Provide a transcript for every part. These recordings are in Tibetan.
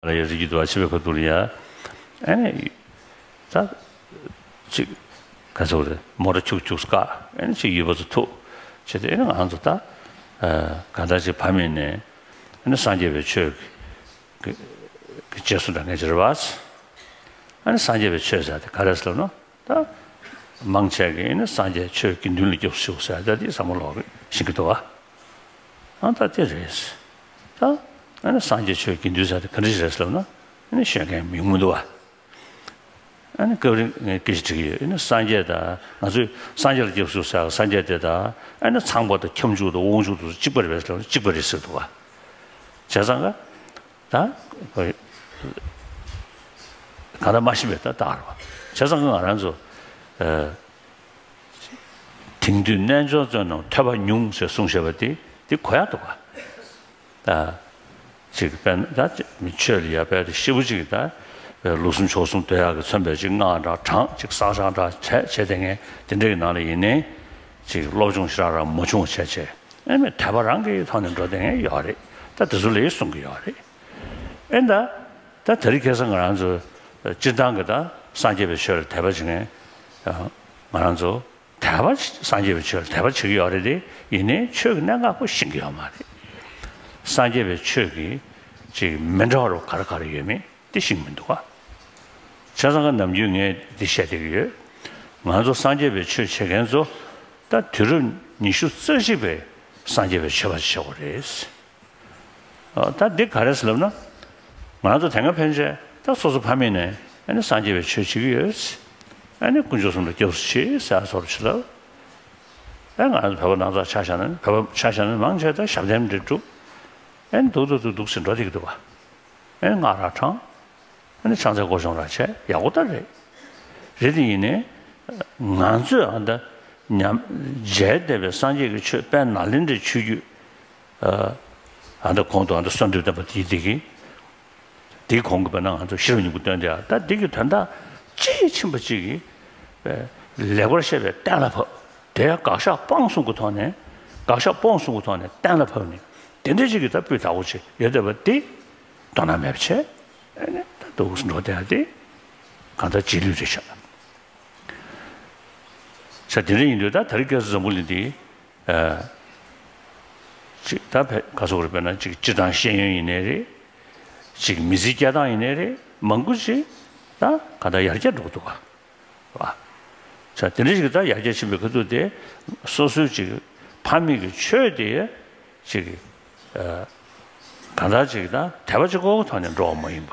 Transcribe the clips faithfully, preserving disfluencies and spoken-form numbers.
ལ་ཡ་རིགས་རྒྱུད་དུ་བ་ཆེ་བའི་ཁ་ཐུག་ལ་ཡ། ཨེ་ནི། ད། ཅིག་ག་ཚོད་རེད། མོ་ཊ་ཁྱུག་ཁྱུག་བཀག་ཨེ་ནི་ཅིག་ཡུལ་པ་ཚོ་ཐུག་བྱས་ཏེ་ཨེ་ནི་ང་ཚོ་ད། ག་འདྲ་ཅིག་ཕ་མེས་ནས་ཨེ་ནི་སངས་རྒྱས་པའི་ཆོས་ཀྱི་ཀྱི་རྗེས་སུ་འབྲང་མཁན་ཅིག་རེད་བ། ཨེ་ནི་སངས་རྒྱས་པའི་ཆོས་ཟེར་དེ་ག་རེ་ཟེར་ལབ་ན། ད། མང་ཆེ་གིས་ཨེ་ནི་སངས་རྒྱས་ཆོས་དགེ་འདུན་ལ་སྐྱབས་སུ་མཆིའོ་ཟེར་ད་དེ་བསམ་བློ་ལོག་གི་ཤེས་ཀྱི་འདུག་བ། ཨ་ད་དེ་རེད། ད། ཨ་ནི་སངས་རྒྱས་ཆོས་དགེ་འདུན་ཟེར་དེ་ག་འདྲ་ཞིག་རེད་ཟེར་ན། ཨ་ནི་ཤོད་མཁན་མི་མི་འདུག་བ། ཨ་ནི་སྐབས་རེ་ངས་སྐད་ཆ་དྲིས་ཀྱི་ཡོད། ཨ་ནི་སངས་རྒྱས་དང་ང་ཚོས་སངས་རྒྱས་ལ་སྐྱབས་སུ་ཟེར་སངས་རྒྱས་དེ་དང་ཨ་ནི་ཚངས་པ་དང་ཁྱབ་འཇུག་དང་དབང་ཕྱུག་དང་གཅིག་པ་རེད་པས་ཟེར་ན་གཅིག་པ་རེད་ཟེར་འདུག་བ། བྱས་ཙང་ཀ་ད། གང་ལྟར་མ་ཤེས་པའི་ད་རྟགས་རེད་བ། བྱས་ཙང་ཀ་ང་རང་ཚོ། དེང་དུས་རྣལ་འབྱོར་བཙོན་ནམ་ཐོས་པ་ཉུང་ཟེར་གསུངས་བཞག་པ་དེ་དེ་གོ་ཡག་འདུག་ག་ད། ཅིག་དཔེར་ན་ད་མི་ཆོས་ལ་ཡ་དཔེ་དེ་ཤི་བོ་ཅིག་ད། དཔེ་ལུགས་གསུམ་ཕྱོགས་གསུམ་སྡོད་ཡག་གི་མཚོན་པའི་ཅིག་སྔགས་འདྲ་གྲངས་ཅིག་བསགས་སྦྱང་འདྲ་བྱས་བྱས་དེ་ངས་དེ་འདྲ་གི་ནང་ལ་ཡིན་ནའི། ཅིག་སློབ་སྦྱོང་ཞེ་དྲག་རང་མ་བྱུང་བ་བྱས་བྱས་ཨེ་མི་དད་པ་རང་གི་ཐོག་ནས་འགྲོ་བསྡད་མཁན་ཡོད་རེད། ད་དེ་ཚོ་ལ་ཡི་གསུང་གི་ཡོད་རེད། ཨེ་ད། ད་དེ་རིང་ཁ་སང་ང་རང་ཚོ་སྤྱིར་བཏང་གི་ད་སངས་རྒྱས་པའི་ཆོས་ལ་དད་པ་བྱེད་མཁན་ང་རང་ཚོ་དད་པ་སངས་རྒྱས་པའི་ཆོས་ལ་དད་པ་བྱེད་ཀྱི་ཡོད་རེད་དེ། ཡིན་ནའི་ཆོས་ཀྱི་གནད་འགག་པོ་ཤེས་ཀྱི་ཡོད་མ་རེད། སངས་རྒྱས་པའི་ཆོས་ཀྱི་ཅིག་མི་འདྲ་བ་རུ་ག་རེ་ག་རེ་ཡོད་མེད་དེ་ཤེས་ཀྱི་མི་འདུག་ག་བྱས་ཙང་ཀ་ནམ་རྒྱུན་ངས་འདི་བཤད་བསྡད་ཀྱི་ཡོད། ང་ཚོ་སངས་རྒྱས་པའི་ཆོས་བྱེད་མཁན་ཚོ་ད་དུས་རབས་ཉི་ཤུ་རྩ་གཅིག་པའི་སངས་རྒྱས་པའི་ཆོས་པ་བྱེད་དགོས་རེད། ཨ། ད་འདི་ག་རེ་ཟེར་ལབ་ན། ང་ཚོ་དེ་སྔ་ཕན་ཆད་ད་སོ་སོ་ཕ་མེས་ནས་ཨ་ནི་སངས་རྒྱས་པའི་ཆོས་བྱེད་ཀྱི་ཡོད། ཨ་ནི་དཀོན་མཆོག་གསུམ་ལ་སྐྱབས་སུ་མཆི་ཟེར་བཟོ་འདྲ་ཅིག་ལབ། ཨ། ང་ཚོ་བོད་པ་ནང་ཚགས་ཆ་བཞག་ན་ནི་བོད་པ་ཆ་བཞག་ན་ནི་མང་ཆེ་ད་ཞབས་བརྟན་འདྲ་སྒྲུབ། ཨ་ནི་འདུག་འདུག་འདུག་འདུག་ཟེར་འགྲོ་བསྡད་ཀྱི་འདུག་བ། ཨ་ནི་སྔགས་ར་བགྲང་། ཨ་ནི་ཕྱག་འཚལ་སྐོར་སྦྱོང་ར་བྱས་ཡག་པོ་ད་རེད། རེད་དེ་ཡིན་ནའི། ང་ཚོས་ཨ་ད་ཉམས་མཇལ་བསྡད་པའི་སངས་རྒྱས་ཀྱི་ཆོས་དཔལ་ནཱ་ལེནྡྲའི་ཆོས་བརྒྱུད། ཨ་ད་གོང་དུ་ཨ་ད་གསོལ་འདེབས་བསྟན་པ་དེའི་སྟེང་གི། དེའི་གོང་གི་བོད་ནང་ང་ཚོ་ཤེས་རབ་སྙིང་པོ་བཏོན་དེ་ཨ་ད་འདི་གི་དོན་དག་དཔྱིས་ཕྱིན་པ་ཅིག་གིས། ལེགས་པར་བཤད་པའི་གཏན་ལ་ཕབ། དེ་དགག་བཞག་སྤང་གསུམ་གྱི་ཐོག་ནས། དགག་བཞག་སྤོང་གསུམ་གྱི་ཐོག་ནས་གཏན་ལ་ཕབ་ནས་དེ་འདྲ་ཅིག་གི་ད་སྤུས་དག་པོ་ཅིག་ཡོད་བསྡད་པ་དེ་དོ་སྣང་མེད་པ་བྱས། ཨ་ནི་ད་འདུག་འགྲོ་བསྡད་ཡ་དེ་གང་ལྟར་རྗེས་ལུས་རེད་ཤག་ས་དེ་འདྲ་ཡིན་དུས་ད་དེ་རིང་ཁ་སང་འཛམ་བུ་གླིང་འདི། ཨ། ཅིག་ད་ཕེ་ག་སོག་རེད། དཔེར་ན་ཅིག་སྤྱིར་བཏང་ཤེས་ཡོན་ཡིན་ནའི་རེད། ཅིག་མི་ཚེ་སྐྱེལ་སྟངས་ཡིན་ནའི་རེད། མང་པོ་ཅིག་ད་ག་ད་ཡར་རྒྱས་འགྲོ་གི་འདུག་ག་བ། ས་དེ་འདྲ་ཞིག་ད་ཡར་རྒྱས་ཕྱིན་པའི་ཁ་ཐུག་དེ་སོ་སོའི་ཅིག་ཕ་མེས་ཀྱི་ཆོས་དེ་ཅིག་ཨ། གང་ལྟར་ཅིག་ད་དད་པ་ཅིག་ཁོག་ཐོག་ནས་འགྲོ་བ་མ་ཡིན་པ།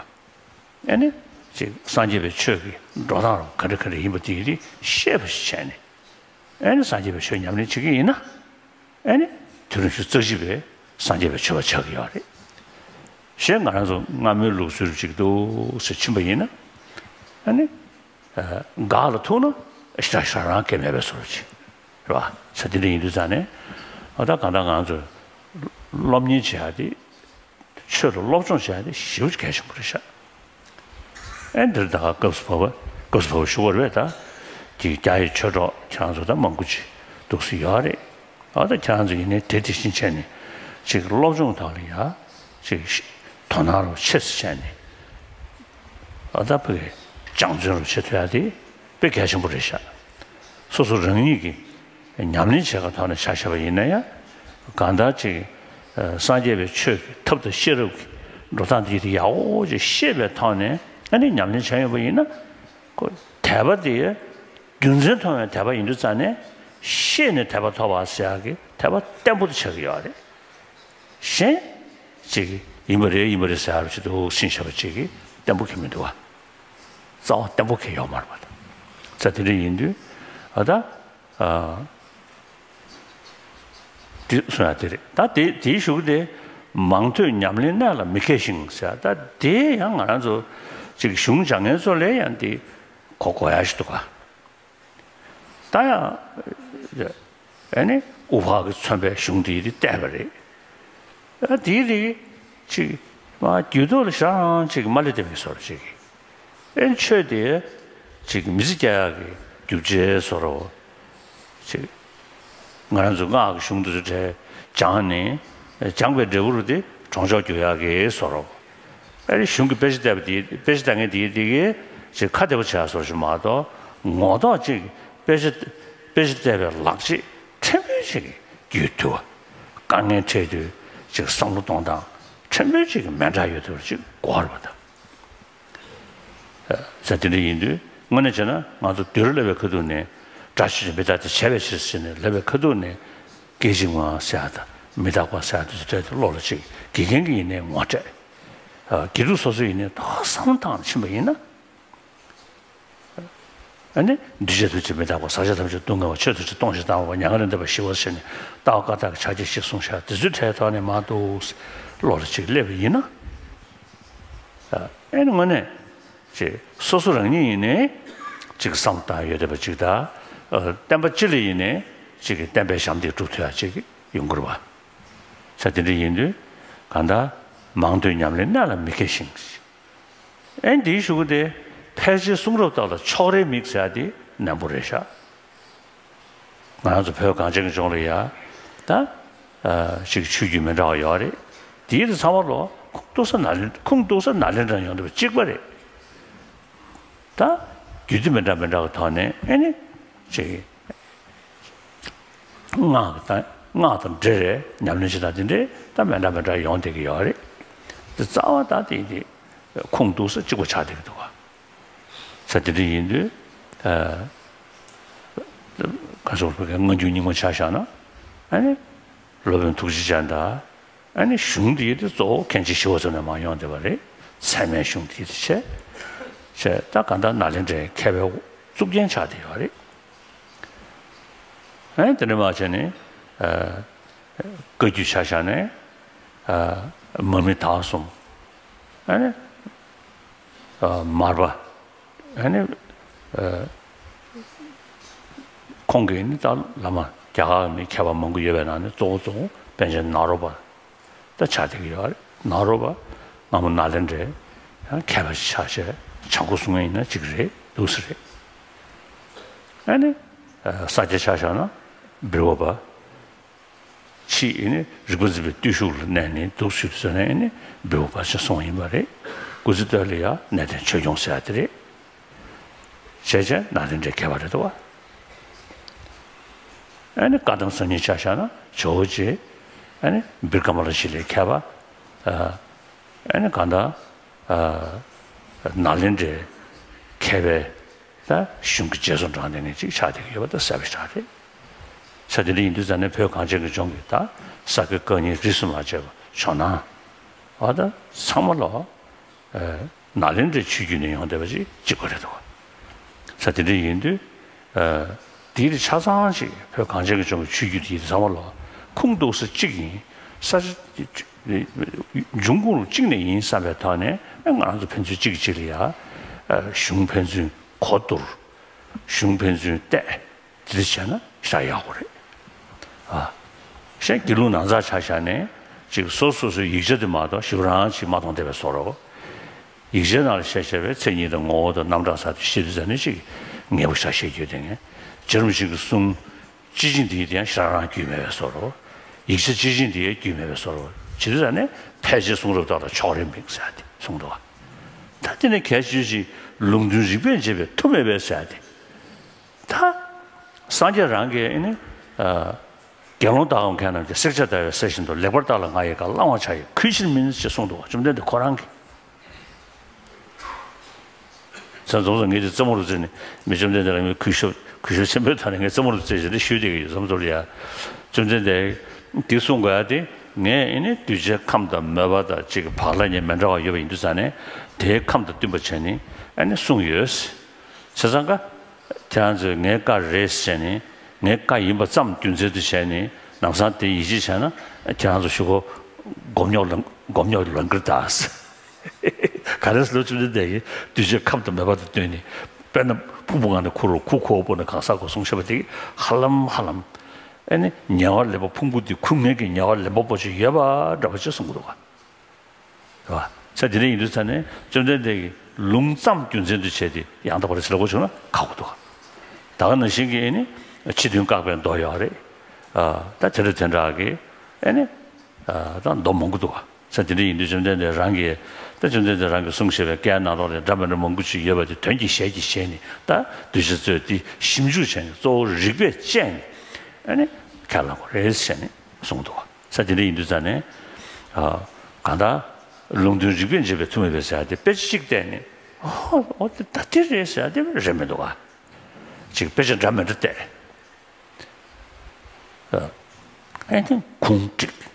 ཨེ་ནི། ཅིག་སངས་རྒྱས་པའི་ཆོས་ཀྱི་འགྲོ་སྟངས་རང་ག་འདྲ་ག་འདྲ་ཡིན་པ་དེ་ཡི་རིགས་ཤེས་པ་ཞིག་བྱས་ནས། ཨེ་ནི་སངས་རྒྱས་པའི་ཆོས་ཉམས་ལེན་བྱེད་ཀྱི་ཡིན་ན། ཨེ་ནི། དུས་རབས་ཉི་ཤུ་རྩ་གཅིག་པའི་སངས་རྒྱས་པའི་ཆོས་པ་ཆགས་ཀྱི་ཡོད་རེད། གཞན་ང་རང་ཚོ་སྔ་མོའི་ལུགས་སྲོལ་ཅིག་འདུག་ཟེར་ཕྱིན་པ་ཡིན་ན། ཨེ་ནི། ཨ། འགག་ལ་ཐུག་ན་ཞེ་དྲག་ཞེ་དྲག་རང་སྐལ་མེད་པའི་བཟོ་འདྲ་ཅིག་རེད་བ། ས་དེ་འདྲ་ཡིན་དུས་ཙང་ནས། ཨ་ད་གང་ལྟར་ང་ཚོས་སློབ་གཉེར་བྱེད་ཡ་དེ། ཆོས་ལ་སློབ་སྦྱོང་བྱེད་ཡ་དེ་ཞེ་པོ་ཅིག་གལ་ཆེན་པོ་རེད་ཤག་ཨེ་འདིར་ད་ག་སྐབས་སུ་བབས་པ་སྐབས་སུ་བབས་པ་ཞུ་བ་རེད་པས། ད་དེ་རྒྱ་ཡི་ཆོས་གྲོགས་ཁྱེད་རང་ཚོ་ད་མང་པོ་ཅིག་འདུག་སེ་ཡོད་རེད། ཨ་ད་ཁྱེད་རང་ཚོ་ཡིན་ནའི་དེ་དེ་བཞིན་བྱས་ནས་ཅིག་སློབ་སྦྱོང་ཐོག་ལ་ཡ་ཅིག་དོ་སྣང་རུ་ཆེ་ཙམ་བྱས་ནས། ཨ་ད་ཕ་གི་སྦྱང་བརྩོན་རུ་བྱེད་ཐུབ་ཡ་དེ་དཔེ་གལ་ཆེན་པོ་རེད་ཤག་སོ་སོ་རང་ཉིད་ཀྱི་ཉམས་ལེན་བྱེད་པའི་ཐོག་ནས་ཆ་བཞག་པ་ཡིན་ན་ཡང་། གང་ལྟར་ཅིག་ཨ། སངས་རྒྱས་པའི་ཆོས་ཀྱི་ཐབས་དང་ཤེས་རབ་ཀྱི་འགྲོ་སྟངས་འདི་དེ་ཡག་པོ་ཅིག་ཤེས་པའི་ཐོག་ནས་ཨ་ནི་ཉམས་ལེན་བྱས་ཡོད་པ་ཡིན་ན། ཁོ་དད་པ་དེ་རྒྱུ་མཚན་མཐོང་བའི་དད་པ་ཡིན་དུས་ཙང་ནས། ཤེས་ནས་དད་པ་ཐོབ་པ་ཟེར་ཡག་གི་དད་པ་བརྟན་པོ་དེ་ཆགས་ཀྱི་ཡོད་རེད། གཞན་ཅིག་ཡིན་པ་རེད་ཡིན་པ་རེད་ཟེར་ཡག་རུ་ཅིག་འདུག་སེ་བཤད་པ་ཅིག་གིས་བརྟན་པོ་ཁེལ་མི་འདུག་བ། རྩ་བ་བརྟན་པོ་ཁེལ་ཡོད་མ་རེད་པ། ད་དེ་འདྲ་ཡིན་དུས་ཨ་ད། ཨ། དེ་གསུང་ཡ་དེ་རེད། ད་དེ་དེའི་གཞུག་དེ། མང་ཐོས་ཉམས་ལེན་གནད་ལ་མི་མཁས་ཤིང་ཟེར། ད་དེ་ཡང་ང་རང་ཚོ་ཅིག་གཞུང་སྦྱང་མཁན་ཚོ་ལ་ཡང་དེ་གོ་དགོས་ཡ་ཞིག་འདུག་ག་ད་ཡང་ཨ་ནི་དབུ་ཕར་གྱིས་མཚོན་པའི་གཞུང་དེ་དེ་བལྟས་པ་རེད། ཨ་དེའི་རིགས་ཅིག་མ་རྒྱུད་ཐོག་ལ་ཞེ་དྲག་ཅིག་མ་སླེབས་བསྡད་པའི་བཟོ་འདྲ་ཅིག་ཨེ་ཆོས་དེ་ཅིག་མི་ཚེ་སྐྱེལ་ཡག་གི་རྒྱུ་ཆའི་བཟོ་འདྲ་ཅིག་ང་རང་ཚོ་སྔགས་ཀྱི་གཞུང་དེ་ཚོ་གྲས་སྦྱངས་ནས། སྦྱངས་པའི་འབྲས་བུ་རུ་དེ་གྲོང་ཆོག་རྒྱུག་ཡག་གི་བཟོ་འདྲ། ཨ་རི་གཞུང་གི་དཔེ་ཆ་བལྟས་པ་དེ་དཔེ་ཆ་བལྟ་མཁན་དེ་དེ་གའི་ཅིག་ཁ་བདེ་པོ་བྱས་སོང་ཞིག་མ་གཏོགས། ངོ་ཐོག་ཅིག་དཔེ་ཆ་དཔེ་ཆ་བལྟས་པའི་ལག་རྗེས་ཕྲན་བུ་ཅིག་རྒྱུད་དུ་བ། དཀའ་ངལ་འཕྲད་དུས་ཅིག་བསམ་བློ་གཏོང་སྟངས་ཕྲན་བུ་ཅིག་མི་འདྲ་ཡོད་དུས་ཅིག་གོ་བ་རེད་པ་ད། ས་དེ་འདྲ་ཡིན་དུས་དངོས་གནས་བྱས་ན་ང་ཚོ་བདུད་རྩི་ལབ་པའི་ཁ་ཐུག་ནས་དགྲ་ཆོས་ཅན་མི་རྟག་སྟེ་བྱས་པའི་ཕྱིར་ཟེར་ནས་ལབ་པའི་ཁ་ཐུག་ནས་སྐད་ཅིག་མ་ཟེར་ཡ་དང་མི་རྟག་པ་ཟེར་ཡ་དེ་ཚོ་སྤྲད་དེ་བློ་ལ་ཅིག་དགེ་རྒན་གྱི་ཡིན་ནའི་ངོ་སྤྲད། དགེ་ཕྲུག་སོ་སོ་ཡིན་ནའི་ད་བསམ་བློ་བཏང་ཕྱིན་པ་ཡིན་ན། ཨ་ནི་འདུས་བྱས་ཐམས་ཅད་མི་རྟག་པ། ཟག་བཅས་ཐམས་ཅད་སྡུག་བསྔལ་བ། ཆོས་ཐམས་ཅད་སྟོང་ཞིང་དྭངས་པ། མྱ་ངན་ལས་འདས་པ་ཞི་བ་ཟེར་ནས་ལྟ་བ་བཀའ་རྟགས་ཀྱི་ཕྱག་རྒྱ་བཞི་གསུངས་ཤག་དེ་ཚོའི་གྲས་ཐོག་ནས་མར་འདུག་བློ་ལ་ཅིག་སླེབས་པ་ཡིན་ན། ཨ་ནི་དངོས་གནས་ཅིག་སོ་སོ་རང་ཉིད་ཡིན་ནའི་ཅིག་བསམ་བཏང་ཡོད་བསྡད་པ་ཅིག་དང་། ཨ་བསྟན་པ་སྤྱི་ལ་ཡིན་ནའི་ཅིག་གི་བསྟན་པའི་ཞབས་འདེགས་སྒྲུབ་ཐུབ་ཡ་ཅིག་ཡོང་གི་རེད་པ། ས་དེ་འདྲ་ཡིན་དུས་གང་ལྟར་མང་ཐོས་ཉམས་ལེན་གནད་ལ་མི་མཁས་ཤིང་། ཨེ་འདིའི་གཞུག་གུ་དེ་ཕལ་ཆེར་གསུང་རབ་དག་ལ་ཕྱོགས་རིས་དམིགས་ཟེར་ཡ་དེ་ནན་པོ་རེད་ཤག་ང་རང་ཚོ་བོད་གངས་ཅན་གྱི་ལྗོངས་ལ་ཡ་ད་ཨ་ཅིག་ཆོས་བརྒྱུད་མི་འདྲ་བ་ཡོད་རེད། དེའི་དེ་ཚང་མ་ལོ་ཁུངས་གཏུགས་ས་ནཱ་ལེན་ཁུངས་གཏུགས་ས་ནཱ་ལེནྡྲ་ཡོང་འདུག་པ་གཅིག་པ་རེད། ད་རྒྱུད་སྡེ་མི་འདྲ་མི་འདྲ་གི་ཐོག་ནས་ཨེ་ནི་ཅིག་སྔགས་དང་སྔགས་དང་འབྲེལ་རེད། ཉམས་ལེན་བྱེད་སྟངས་དེ་འདྲའི་ད་མི་འདྲ་མི་འདྲ་ཡོང་བསྡད་ཀྱི་ཡོད་རེད། དེ་རྩ་བ་ད་དེ་དེ་ཁུངས་གཏུགས་ས་གཅིག་པ་ཆགས་བསྡད་ཀྱི་འདུག་ག་ས་དེ་འདྲ་ཡིན་དུས་ཨ་ག་ཚོད་བོད་སྐད་སྔ་འགྱུར་རྙིང་མ་ཆ་བཞག་ན་ཨ་ནི་སློབ་དཔོན་ཐུགས་རྗེ་ཅན་དང་། ཨ་ནི་གཞུང་འདི་དེ་གཙོ་བོ་མཁན་ཆེན་ཞི་བ་འཚོ་ནས་མར་ཡོང་བསྡད་པ་རེད། ཚད་མའི་གཞུང་འདི་དེ་བྱས། བྱས་ད་གང་ལྟར་ནཱ་ལེནྡྲའི་མཁས་པའི་གཙུག་རྒྱན་ཆགས་བསྡད་ཡོད་རེད། ཨ་ནི་དེ་འདྲ་མ་བྱས་ནས་ཨ་བཀའ་བརྒྱུད་ཆ་བཞག་ནས་ཨ་མར་མི་དྭགས་གསུམ། ཨ་ནི་ཨ་མར་པ། ཨ་ནི་ཨ་ཁོང་གིས་ནི་ད་བླ་མ་རྒྱ་གར་ནི་མཁས་པ་མང་པོ་ཡོད་པའི་ནང་ནས་གཙོ་བོ་གཙོ་བོ་པཎ་ཆེན་ནཱ་རོ་པ་ད་ཆགས་བསྡད་ཀྱི་ཡོད་རེད། ནཱ་རོ་པ་སྔ་མོ་ནཱ་ལེནྡྲའི་ཡང་མཁས་པ་ཆགས་བྱས་བྱ་འགུག་གསུང་མཁན་ཡིན་ན་གཅིག་རེད་འདུག་ས་རེད། ཨ་ནི་ཨ་ས་སྐྱ་ཆ་བཞག་ན་བིར་ཝ་པ། ཕྱིས་ཨེ་ནི་རིག་པ་འཛིན་པའི་བརྟུལ་ཞུགས་ལ་གནས་ནས་འདུག་ཚུལ་དུ་བྱས་ནས་ཨེ་ནི་བིར་ཝ་པ་ཞེས་གསུངས་པ་ཡིན་པ་རེད། སྐུ་ཚེ་སྟོད་ལ་ཡང་གནས་བརྟན་ཆོས་སྐྱོང་ཟེར་ཡ་དེ་རེད། བྱས་བྱས་ནཱ་ལེནྡྲའི་མཁས་པ་རེད་འདུག་བ། ཨེ་ནི་བཀའ་གདམས་གསར་རྙིང་ཆ་བཞག་ན་ཇོ་བོ་རྗེ། ཨེ་ནི་བིར་ཀ་མ་ལ་ཤཱི་ལའི་མཁས་པ། ཨེ་ནི་གང་ལྟར་ནཱ་ལེནྡྲའི་མཁས་པའི་ད་གཞུང་གི་རྗེས་སུ་འབྲངས་ཏེ་ནས་ཅིག་ཆགས་བསྡད་ཀྱི་ཡོད་པ་ད་གསལ་པོ་ཞིག་རེད། ས་དེ་འདྲ་ཡིན་དུས་ཙང་ནས་བོད་གངས་ཅན་གྱི་ལྗོངས་ཀྱི་ད་ས་དགེ་བཀའ་རྙིང་རིས་སུ་མ་ཆད་པ་ཇོ་ནང་བ་ད་ཚང་མ་ལོ་ནཱ་ལེནྡྲའི་ཆོས་བརྒྱུད་ནས་ཡོང་བསྡད་པ་ཅིག་གཅིག་པ་རེད་འདུག་ས་དེ་འདྲ་ཡིན་དུས་དེའི་ཆ་ཚང་ཞིག་བོད་གངས་ཅན་གྱི་ལྗོངས་ཀྱི་ཆོས་བརྒྱུད་དེ་ཚང་མ་ལོ་ཁུངས་གཏུགས་ས་གཅིག་ཡིན། ས་ཆ་འབྱུང་ཁུངས་གཅིག་ནས་ཡིན་བསམ་པའི་ཐོག་ནས་ང་རང་ཚོ་ཕན་ཚུན་གཅིག་གིས་གཅིག་ལ་ཡ་གཞུང་ཕན་ཚུན་གོ་བསྡུར། གཞུང་ཕན་ཚུན་བལྟས། དེ་འདྲ་བྱས་ན་ཞེ་དྲག་ཡག་པོ་རེད། ཨ། གཞན་དགེ་ལུགས་ནང་ཚགས་ཆ་བཞག་ནས་ཅིག་སོ་སོ་སོའི་ཡིག་ཆ་དེ་མ་གཏོགས་ཞེ་པོ་རང་ཅིག་མ་མཐོང་བསྡད་པའི་བཟོ་འདྲ། ཡིག་ཆའི་ནང་ལ་བཤད་བཤད་པའི་མཚན་ཉིད་དང་ངོ་བོ་དང་རྣམ་གྲངས་ཟེར་དེ་ཤེས་དུས་ཙ་ནས་ཅིག་ངེས་པོ་ཞེ་དྲག་ཤེས་རྒྱུ་དེ་ངས་རྗེ་རིན་པོ་ཆེ་གི་གསུང་སྤྱི་ཆིངས་དེ་ཡི་དེ་ཡང་ཞེ་དྲག་རང་རྒྱུས་མེད་པའི་བཟོ་འདྲ། ཡིག་ཆ་སྤྱི་ཆིངས་དེ་ཡང་རྒྱུས་མེད་པའི་བཟོ་འདྲ། བྱེད་དུས་ཙ་ནས་ཕལ་ཆེར་གསུང་རབ་དག་ལ་ཕྱོགས་རིས་དམིགས་ཟེར་དེ་གསུངས་འདུག་བ། ད་དེ་ནས་གལ་ཆེ་ཤོས་ལུང་དོན་རིགས་པས་འབྱེད་པའི་མཐུ་མེད་པས་ཟེར་དེ། ད་སངས་རྒྱས་རང་གིས་ཨེ་ནི་ཨ་དགེ་སློང་དག་གམ་མཁས་རྣམས་ཀྱིས། བསྲེག་བཅད་བརྡར་བའི་གསེར་བཞིན་དུ། ལེགས་པར་བརྟགས་ལ་ང་ཡི་བཀའ། བླང་བར་བྱ་ཡི་གུས་ཕྱིར་མིན། ཅེས་གསུངས་འདུག་བ། བཅོམ་ལྡན་འདས་ཁོ་རང་གིས། ཚང་འཛོམས་སུ་ངས་དེ་རྩེད་མོ་རུ་རྩེས་ནས་མི་བཅོམ་ལྡན་འདས་ལ་ངས་གུས་ཞབས་གུས་ཞབས་ཆེན་པོའི་ཐོག་ནས་ངས་རྩེད་མོ་རུ་རྩེས་བྱས་ཏེ་ཞུས་བསྡད་ཀྱི་ཡོད་བསམ་ཚོར་ཡ། བཅོམ་ལྡན་འདས་འདི་གསུང་དགོས་ཡ་དེ་ངས་ཨེ་ནི་གདུལ་བྱའི་ཁམས་དང་མོས་པ་དང་གཅིག་གི་བག་ལ་ཉལ་མི་འདྲ་བ་ཡོད་པ་ཡིན་དུས་ཙ་ནས་དེའི་ཁམས་དང་བསྟུན་པ་བྱས་ནས་ཨེ་ནི་གསུངས་ཡོད། བྱས་ཙང་ཀ་ཁྱེད་རང་ཚོས་ངའི་བཀའ་རེད་ཟེར་ནས་ངའི་བཀའ་ཡིན་པ་ཙམ་རྒྱུ་མཚན་དུ་བྱས་ནས་ལམ་སང་དེ་ཡིད་ཆེས་བྱས་ན་ཁྱེད་རང་ཚོ་ཞུ་གོ་སྒོམ་ཉོག་ལ་སྒོམ་ཉོག་ལོན་གིར་ད། ག་རེ་ཟེར་ལོ་བཅུ་བདུན་དེ་ཡིན་གདུལ་བྱའི་ཁམས་དང་མོས་པ་དང་བསྟུན་ནས་དཔེར་ན་ཕུང་པོ་ངང་ནས་ཁུར་རོ་ཁུར་ཁོ་བོ་ནས་གང་ཟག་གོ་གསུང་བཤད་པ་དེ་ཧ་ལམ་ཧ་ལམ་ཨེ་ནི་ཉེ་བར་ལེན་པ་ཕུང་པོ་འདི་ཁུར་མཁན་གྱི་ཉེ་བར་ལེན་པ་པོ་ཅིག་ཡོད་པ་འདྲ་པོ་ཅིག་གསུང་གི་འདུག་ག་རེད་བ། ས་དེ་འདྲ་ཡིན་དུས་ཙ་ནས་བཅོམ་ལྡན་འདས་ཀྱིས་ལུང་ཙམ་རྒྱུ་མཚན་དུ་བྱས་ཏེ་ཡང་དག་པར་ཟེར་དགོས་བྱུང་ན་ཁག་པོ་འདུག་ད་ག་ནང་བཞིན་གྱི་ཨེ་ནི་ཕྱི་དོན་བཀག་པའི་མདོ་ཡོད་རེད། ཨ་ད་དེ་འདྲ་དེ་འདྲ་གི་ཨེ་ནི་ཨ་ད་མདོ་མང་པོ་འདུག་བ། ས་དེ་འདྲ་ཡིན་དུས་བཅོམ་ལྡན་འདས་རང་གིས་ ད་བཅོམ་ལྡན་འདས་རང་གིས་གསུངས་བཞག་པའི་བཀའི་ནང་ལོགས་ལ་འདྲ་མི་འདྲ་མང་པོ་ཅིག་ཡོད་པ་དེ་དོན་གྱི་ཞལ་གྱིས་བཞེས་ནས། ད་གདུལ་བྱ་ཚོས་དེ་ཞིབ་འཇུག་བྱས་ནས། གཙོ་བོ་རིགས་པས་དཔྱད་ནས། ཨ་ནི་ཁས་བླངས་དགོས་རེད་ཟེར་ནས་གསུངས་འདུག་བ། ས་དེ་འདྲ་ཡིན་དུས་ཙང་ནས། ཨ། གང་ལྟར་ལུང་དོན་རིགས་པས་འབྱེད་པའི་མཐུ་མེད་པས་ཟེར་ཡ་དེ་དཔེ་ཆ་གཅིག་བལྟས་ནས། ཨོ་ཨོ་དེ་ད་དེ་རེད་ཟེར་ཡ་དེ་རེད་མི་འདུག་བ། ཅིག་དཔེ་ཆ་འདྲ་མི་འདྲ་བལྟས། ཨ་ནི་ཁུངས་བསྒྲིགས།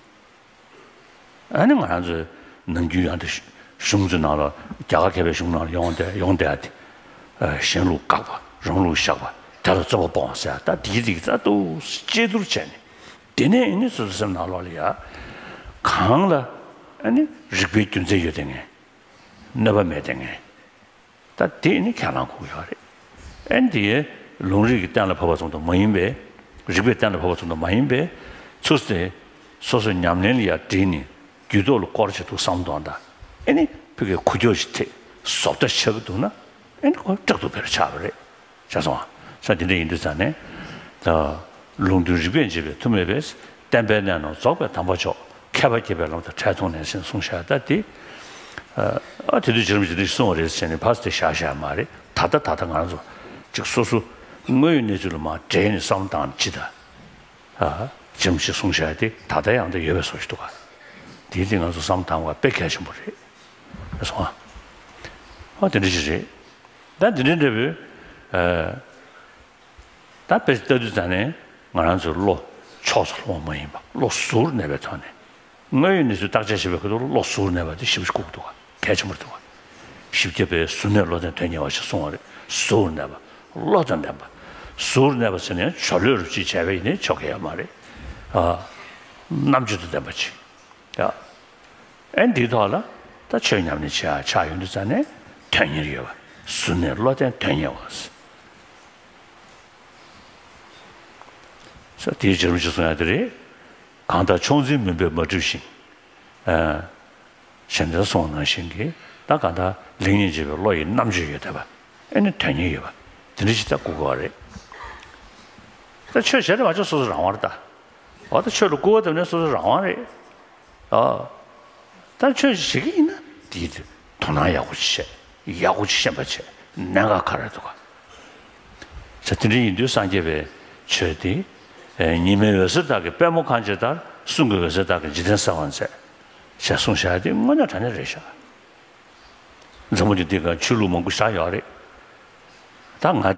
ཨ་ནི་ང་རང་ཚོའི་ནམ་རྒྱུན་ཡང་དེ་གཞུང་ཚོའི་ནང་ལ། རྒྱ་གར་མཁས་པའི་གཞུང་ནང་ལ་ཡོང་བསྡད་ཡོང་བསྡད་ཡ་དེ། ཨ། གཞན་ལུགས་དགག་པ། རང་ལུགས་བཞག་པ། དེ་ལ་རྩོད་པ་སྤོང་བ་ཟེར་ཡ། ད་དེའི་རིགས་ད་དུ་དཔྱད་བསྡུར་བྱས་ནས། དེ་ནས་ཨ་ནི་སོ་སོའི་སེམས་ནང་ལོགས་ལ་ཡ། གང་ལ་ཨ་ནི་རིགས་པའི་རྒྱུ་མཚན་ཡོད་དེ་ངས། གནོད་པ་མེད་དེ་ངས། ད་དེ་ནི་ཁས་བླངས་དགོས་ཡོད་རེད། ཨ་ནི་དེ་ལུང་རིགས་ཀྱི་གཏན་ལ་ཕབ་པ་ཙམ་དུ་མ་ཡིན་པས། རིགས་པའི་གཏན་ལ་ཕབ་པ་ཙམ་དུ་མ་ཡིན་པས། ཚུར་དེ་སོ་སོའི་ཉམས་ལེན་ལ་ཡར་བསྒྲིལ་ནས། རྒྱུད་ཐོག་ལ་བསྐོར་བྱེད་དུ་བསམ་གཏོང་དང་། ཨ་ནི་ཕ་གིའི་ཁུག་ཀྱོག་ཅིག་ཐེབས། བཟོ་ལྟ་ཆགས་ཀྱི་འདུག་ན། ཨ་ནི་ཁོ་སྐྲག་སྡུག་བེ་ར་ཆགས་པ་རེད། ཤེས་སོང་ང་། ས་དེ་འདྲ་ཡིན་དུས་ཙང་ནས། ད་ལུང་དོན་རིགས་པས་འབྱེད་པའི་མཐུ་མེད་པས། བསྟན་པའི་གནད་རྣམས་རྫོགས་པའི་དམ་པ་མཆོག། མཁས་པ་དགྱེས་པའི་ལམ་དང་ཕྲལ་མཐོང་ནས་ཟེར་གསུངས་བཞག། ད་དེ། ཨ། དེ་དུས་རྗེ་རིན་པོ་ཆེ་འདི་གསུངས་པ་རེད་ཟེར་ནས་ཕར་དེ་བཞག་བཞག་མ་རེད། ད་ལྟ་ད་ལྟ་ང་རང་ཚོ་ཅིག་སོ་སོ་དངོས་ཡོད་གནས་ཚུལ་ལ་མར་འབྲེལ་ནས་བསམ་བཏང་ཅི་ད། ཨ། རྗེ་རིན་པོ་ཆེ་གསུངས་བཞག་དེ་ད་ལྟ་ཡང་དེ་ཡོད་པའི་བཟོ་ཞིག་འདུག་ག། དེའི་སྟེང་ང་ཚོ་བསམ་བཏང་བ་དཔེ་གལ་ཆེན་པོ་རེད། རེད་སོང་ཨ། ཨ། དེ་འདྲ་ཞིག་རེད། ད་དེ་འདྲ་འདྲ་བོའི། ཨ། ད་དཔེ་ལྟ་དུས་ཙང་ནས་ང་རང་ཚོའི་བློ་ཕྱོགས་སུ་ལྷུང་བ་མ་ཡིན་པ། བློ་གཟུར་གནས་པའི་ཐོག་ནས། དངོས་ཡོད་གནས་ཚུལ་བརྟག་དཔྱད་བྱེད་པའི་ཁུལ་དུ་བློ་གཟུར་གནས་པ་དེ་ཞེ་པོ་ཞིག་དགོས་ཀྱི་འདུག་ག། གལ་ཆེན་པོ་རེད་འདུག་ག། ཞིབ་རྒྱས་པའི་གཟུར་གནས་བློ་ལྡན་དོན་གཉེར་བ་ཞེས་གསུངས་པ་རེད། གཟུར་གནས་པ། བློ་དང་ལྡན་པ། གཟུར་གནས་པ་ཟེར་ནས་ཇོ་ལོད་རུ་ཅིག་བྱས་པ་ཡིན་ནའི་ཆོག་གི་ཡོད་མ་རེད། ཨ། རྣམ་དཔྱོད་དང་ལྡན་པ་ཅིག། ཡ། ཨེ་འདིའི་ཐོག་ལ་ད་ཆོས་ཉམས་ལེན་བྱེད་ཡ་ཆགས་ཡོང་དུས་ཙང་ནས་དོན་གཉེར་ཡོད་པ། གཟུར་གནས་བློ་ལྡན་དོན་གཉེར་བ། ས་དེའི་རྗེ་རིན་པོ་ཆེས་གསུང་ཡ་དེ་རེད། གང་ལྟར་ཕྱོགས་འཛིན་མུན་པས་མ་བསྒྲིབས་ཤིང་། ཨ། གཞན་དོན་གསུངས་པ་ནང་བཞིན་གྱི། ད་གང་ལྟར་ལེགས་ཉེས་འབྱེད་པའི་བློ་ཡི་རྣམ་དཔྱོད་ཡོད་བསྡད་པ། ཨེ་ནི་དོན་གཉེར་ཡོད་པ། དེ་འདྲ་ཞིག་ད་དགོས་ཀྱི་ཡོད་རེད། ད་ཆོས་བྱེད་རེད་བ། ཆོས་སོ་སོ་རང་དབང་རེད་ད། འོ་ད་ཆོས་ལ་སྐུར་བ་བཏབ་ནས་སོ་སོ་རང་དབང་རེད། ཨ། ད་ཆོས་བྱེད་ཀྱི་ཡིན་ན་དེའི་དོ་སྣང་ཡག་པོ་ཅིག་བྱས། ཡག་པོ་ཅིག་ཤེས་པ་བྱས། གནད་འགག་ག་རེ་འདུག་ག། ས་དེ་འདྲ་ཡིན་དུས་སངས་རྒྱས་པའི་ཆོས་དེ། ཨེ། ཉི་མའི་འོད་ཟེར་ལྟར་གྱི་པད་མོ་གང་ཇི་ལྟར། གསུང་གི་འོད་ཟེར་ལྟར་གྱི་འཇིག་རྟེན་གསལ་བར་མཛད། ཞེས་གསུངས་བཞག་དེ་དངོས་གནས་དྲང་གནས་རེད་ཤག། འཛམ་བུ་གླིང་འདིའི་སྒང་ཆོས་ལུགས་མང་པོ་ཞིག་ཡོད་རེད། ད་ང་